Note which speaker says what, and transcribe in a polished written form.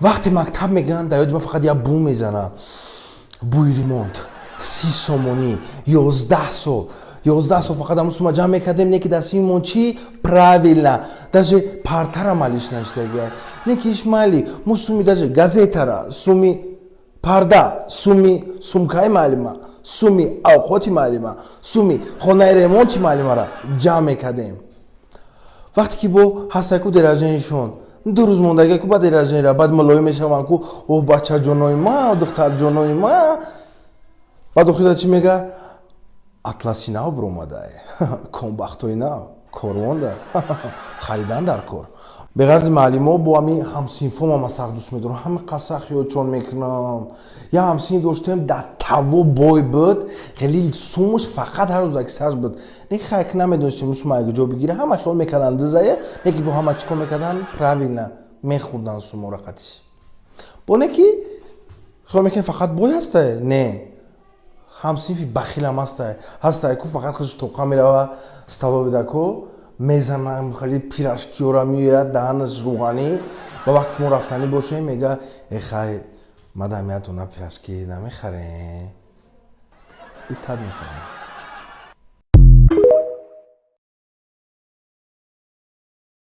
Speaker 1: Вақте мактаб мегӯянд, дар ёди ман фақат як бӯ мезана, бӯи ремонт. 30 сомонӣ, 11 сол, 11 сол фақат ҳамун сума ҷамъ мекардем. Не ки дар симон чӣ, правильно, даже партара малиш наштага, не ки иш майли, мо суми даже газетара, суми парда, суми сумкаи маълима, суми авқоти маълима, суми хонаи ремонти маълимара ҷамъ мекардем. Вақте ки бо ҳастаку день рождения шон 2 рӯз мондагаку ба день рождения ра, баъд мулоим мешаванд ку: «О, бачаҷонои ма, духтарҷонои ма». Баъд охида чӣ мега? Атласи нав биромадае, комбахтои нав корвонда харидан дар кор. Беғарзи маълимо, бо ҳами ҳамсинфома ма сахт дӯст медорам, ҳами қасах ёдчон мекунам. Я ҳамсинф доштем, дар таво бой буд, хеле сумуш фақат ҳар рӯз аксарш буд. Не, хайк, намедонистем сума як ҷо бигира. Ҳама хиёл мекарданд дизае, не ки бо ҳама чӣ кор мекарданд? Правильно, мехӯрданд сумора қатиш. Бо не ки хиёл мекунем фақат бой ҳастае, не, ҳамсинфи бахилам ҳастае, ҳастае ку фақат худш тоқа мерава столовый дако мезанам, хеле пирожки ёра меояд, даҳанаш рӯғанӣ. Ва вақте ки мо рафтанӣ бошем, мега: «Эхай, мадам, як дона пирожки намехарем?» Итад мехарем.